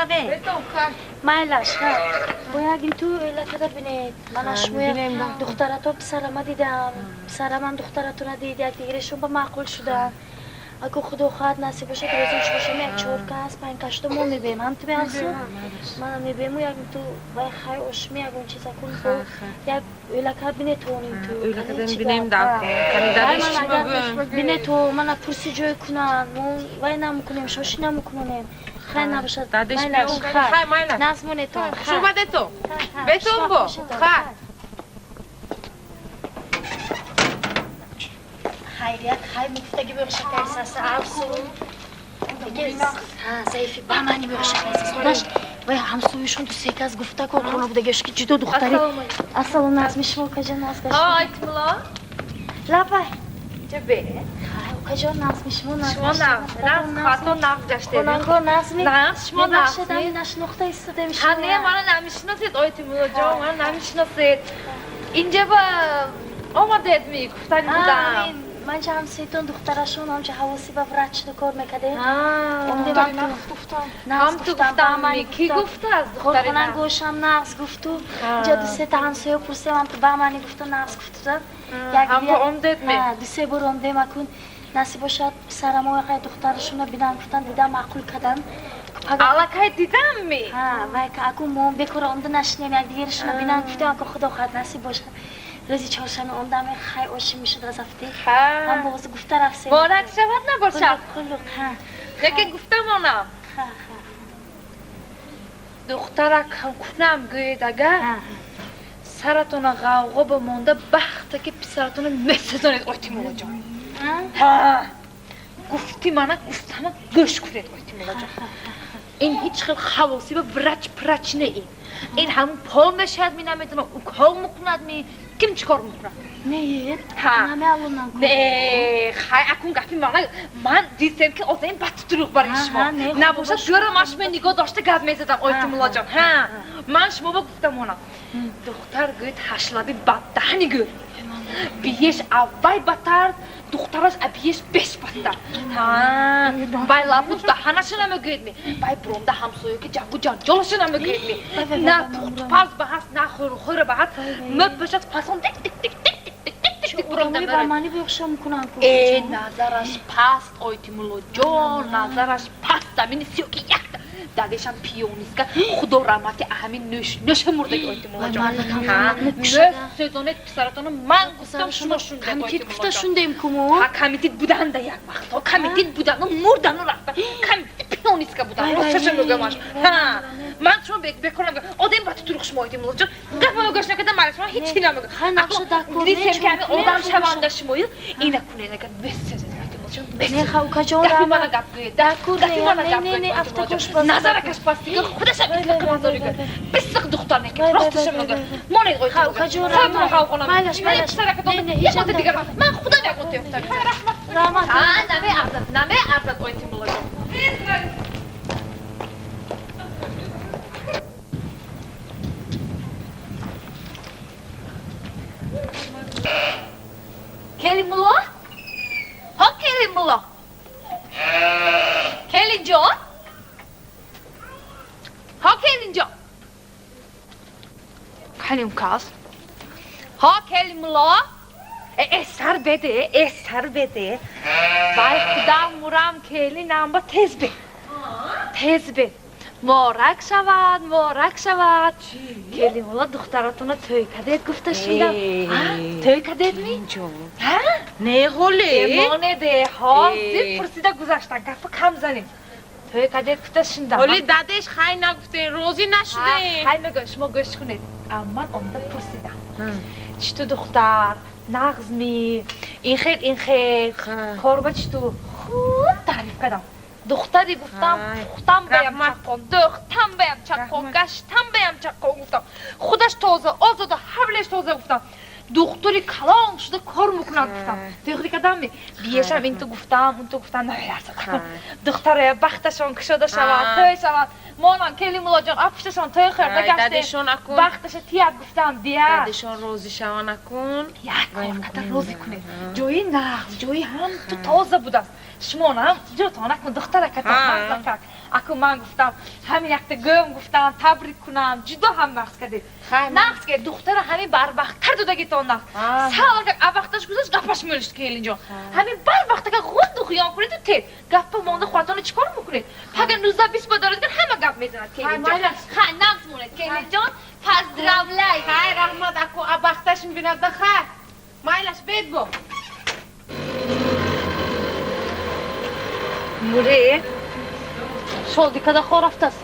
Меравем. Майлаш, ха. Бояд ин ту элакада бинед. Мана шумоя духтарато писарама дидам. Писарамам духтаратона дид, якдигарашон ба маъқул шуданд. Ако худо хоҳад насиб бошад, рӯзи чоршанбе як чор кас, панҷ кас шуда мо мебием. Ҳам ту меалсу? Мана мебиему як ту вай хай ошми ягон чиз акун бо як ӯлака бине тоним ту. Бине то мана пурси ҷой кунанд, мо вай намекунем, шоши намекунонем. Хай набошад. Хай майлаш. Назмонетон. Хуш омадето. Бетон бо. Хай. Хайрият хай мегуфтаги беғшакайсаса афсу. Заифи ба мани беғшакайсас. Худаш вай ҳамсояшон ду се кас гуфта корхона будагиаш ки ҷудо духтари. Ассалому алайкум, шумо каҷа наз гашт? Ҳа, айтмулло. Лабай. Ҷабе. Хай, каҷо наз шумо наз. Шумо наз, наз хато наз гаштед. Хонанго наз ми? Наз, шумо наз. Мебахшед, нашинохта истодем шумо. Ҳа, не, мана намешиносед, Ойтимулло ҷон, мана намешиносед. Инҷа ба омадед ми гуфтани будам. Ман ча ҳамсоятон духтарашон ҳамча ҳавоси ба врач шуда кор мекардем. Ҳам ту гуфтам, ки гуфтааст духтари? Корхонангошам нағз гуфту. Инҷа ду сета ҳамсоя пурсем, ҳам ту ба мани гуфту нағз гуфтуда. Ҳам бо омдед ме? Ду се бор омдем акун. Насиб бошад писарамо яқай духтарашонро бинам гуфтан, дидам маъқул кардам. Аллакай дидам ми? Ҳа, вай акун мо бекора омда нашинем, якдигарашонро бинам гуфтем, акун худо хоҳад насиб бошад. Рӯзи чоршанбе омдам, хай оши мешуд разафти. Ҳам боз гуфта рафсем. Муборак шавад набошад. Хулуқ, ҳа. Лекин гуфта монам. Ха, ха. Духтарак ҳам кунам гӯед агар саратона ғавғо ба монда бахта ки писаратона месезонед Ойтимуллоҷон. Ҳа. Гуфти мана гуфтама гӯш кунед Ойтимуллоҷон. Ин ҳеҷ хел хавоси ба врач прач не ин. Ин ҳамун пол мешавад ми наметавонам укол мекунад ми ким чӣ кор мекунад? Не, Ҳа. намеалонам. Не, хай акун гапи мана ман дидем ки одами бадтуруқ барои шумо. Набошад гӯрам аш ме нигоҳ дошта гап мезадам Ойтимуллоҷон. Ҳа. Ман шумо ба гуфтам онам. Духтар гӯяд ҳашлаби баддаҳани гӯр. Биеш аввай баттар, духтараш абиеш беш баттар. Ҳа. Вай лабу даҳанаша намегӯяд ми. Вай буромда ҳамсоя ки ҷангу ҷанҷолаша намегӯяд ми. На пухтупаз ба ҳаст, на хӯрхӯра ба ҳаст. Мепӯшад фасон тик тик тик тик тик тик тик тик буромда Одамои ба меравад. мани беғшо мекунанд ку. Э, назараш паст, Ойтимуллоҷон, назараш паст. Замини сиёки якта. Дадешам пионистка, худо раҳмати ҳамин нӯш нӯша мурдаги Ойтимуллоҷон. Ҳа, месӯзонед писаратонро ман гуфтам шумо шундед Комитет гуфта Ойтимуллоҷон. шундем куму. Ҳа, комитет буданда як вақтҳо, комитет будану мурдану рафта. Комитет пионистка будан, росташа мегӯямаш. Ҳа, ман шумо бекорам одам ба туруқ шумо Ойтимуллоҷон. Гапамо гӯш накарда ман шумо ҳеҷ чи намегӯям. Хай нақша дакор Дидем ки ҳамин одам шаванда шумою ина кунед агар месӯзед Ойтимуллоҷон, Не, месӯзед. ха укаҷон Гапи раҳмат. мана гап гӯед. Дакор Гапи не, мана не, гап не, гӯед, не, Ойтимуллоҷон. автогӯш боз. Назаракаш пастига худаша мазорига. Бисиқ духтар Вай, некед. вай, Росташа вай, мегӯям. вай, вай. Монед Ха, Ойтимуллоҷон. укаҷон Саратонро раҳмат. ғавғо намекунед. Майлаш, Ман майлаш. писаракатон Не, не, як ҳеҷ мота дигар анда. ман худам як мота ёфтам. Раҳмат. Раҳмат. Ҳа, намеарзад, намеарзад Ойтимуллоҷон. Келимулло? Ҳо, Келимулло? Келинҷон? Ҳо, Келинҷон? Калим кас? Ҳо, Келимулло? Э, э, сар беде, э, сар беде. Вай худам мурам келинам ба тез бе. Тез бе. Муборак шавад, муборак шавад. Келимулло духтаратонро тӯй кардед гуфта шунидам. Тӯй кардед ми? Ҳа? Не ҳоле. Монеде, ҳозир пурсида гузаштан, гапа кам занем. Тӯй кардед гуфта шунидам. Ҳоли дадеш хай нагуфтем, розӣ нашудем. Хай мегӯям, шумо гӯш кунед. Ман омада пурсидам. Чӣ ту духтар, нағз ми, ин хел, ин хел, корба чӣ ту? Хуб таъриф кардам. Духтари гуфтам, пухтам баям чаққон, дӯхтам баям чаққон, гаштам баям чаққон гуфтам. Худаш тоза, озода, ҳавлеш тоза гуфтам. Духтури калон шуда кор мекунад гуфтам. Тӯғри кардам ми? Биешам ин ту гуфтам, он ту гуфтам, намеларзад. Духтаре бахташон кушода шавад, тӯй шавад. Монан Келимуллоҷон апушташон тӯй хӯрда гаштем. Дадешон акун. Бахташа тият гуфтам, дия. Дадешон розӣ шаван акун. Як кор карда розӣ кунед. Ҷои нағз, ҷои ҳам ту тоза будааст. Шумонам ҷотон акун духтаракатон нағзакак. Аку ман гуфтам, ҳамин якта гӯм гуфтам, табрик кунам, ҷудо ҳам нақс кардед. Нақс ки духтара ҳамин барвақттар додагитон нақс. Сал агар авақташ гузашт, гапаш мӯлишт келинҷон. Ҳамин барвақт агар ғунду хиён кунед, тед. Гапа монда худатонро чикор мекунед? Пага 19 20 ба дорад, ҳама гап мезанад келинҷон. Хай, нақс монед келинҷон. Поздравляю. Хай, раҳмат, аку абахташ мебинад, хай. Майлаш, бед бо. Муре шолди када хор рафтааст.